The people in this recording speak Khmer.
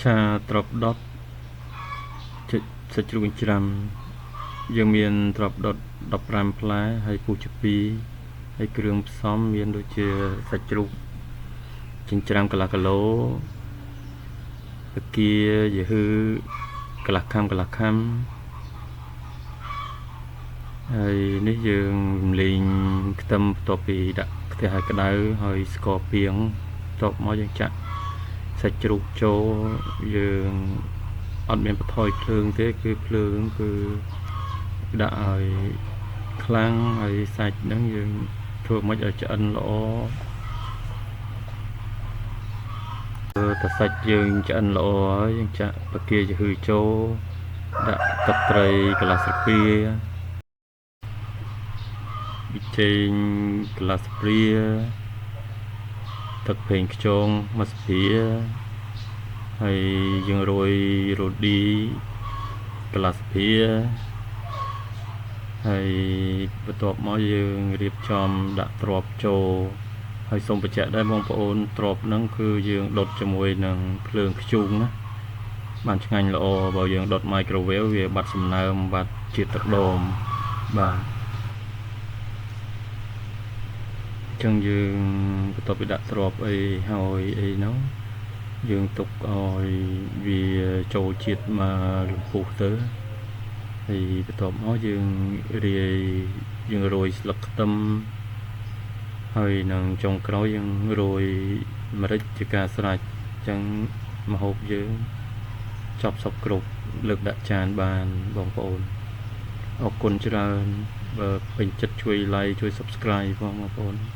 ឆាត្រប់ដុតសាច់ជ្រូកចិញ្ច្រាំយើងមានត្រប់ដុត15ផ្លែហើយពុះជា2ហើយគ្រឿងផ្សំមានដូចជាសាច់ជ្រូកចិញ្ច្រាំកន្លះគីឡូពគាយហឺកន្លះខាំកន្លះខាំហើយនេះយើងរំលែងខ្ទឹមបន្ទាប់ពីដាក់ខ្ទះឲ្យក្តៅហើយស្ករពីងបន្ទាប់មកយើងចាក់សាច់ជ្រូកចូលយើងអត់មានបន្ថយភ្លើងទេគឺភ្លើងគឺដាក់ឲ្យខ្លាំងហើយសាច់ហ្នឹងយើងធ្វើម៉េចឲ្យឆ្អិនល្អតែសាច់យើងឆ្អិនល្អហើយយើងចាក់ពគាចំហឺចូលដាក់ទឹកត្រីកន្លះស្លាបព្រាប៊ីចេងកន្លះស្លាបព្រាទឹកប្រេងខ្យងមួយស្លាបព្រាហើយយើងរោយរ៉ូឌីកន្លះស្លាបព្រាហើយបន្ទាប់មកយើងរៀបចំដាក់ទ្រាប់ចូលហើយសូមបញ្ជាក់ដែរបងប្អូនទ្រាប់ហ្នឹងគឺយើងដុតជាមួយនឹងភ្លើងធ្យូងណាបានឆ្ងាញ់ល្អបើយើងដុត microwave វាបាត់សំណើមបាត់ជាតិទឹកដូងបាទអញ្ចឹងយើងបន្ទាប់ពីដាក់ទ្រាប់អីហើយអីហ្នឹងយើងទុកឲ្យវាចូលជាតិមកលំពុះទៅហើយបន្ទាប់មកយើងរាយយើងរោយស្លឹកខ្ទឹមហើយនឹងចុងក្រោយយើងរោយម្រេចជាការស្រេចអញ្ចឹងម្ហូបយើងចប់សពគ្រប់លើកដាក់ចានបានបងប្អូនអរគុណច្រើនបើពេញចិត្តជួយ like ជួយ Subscribe ផងបងប្អូន។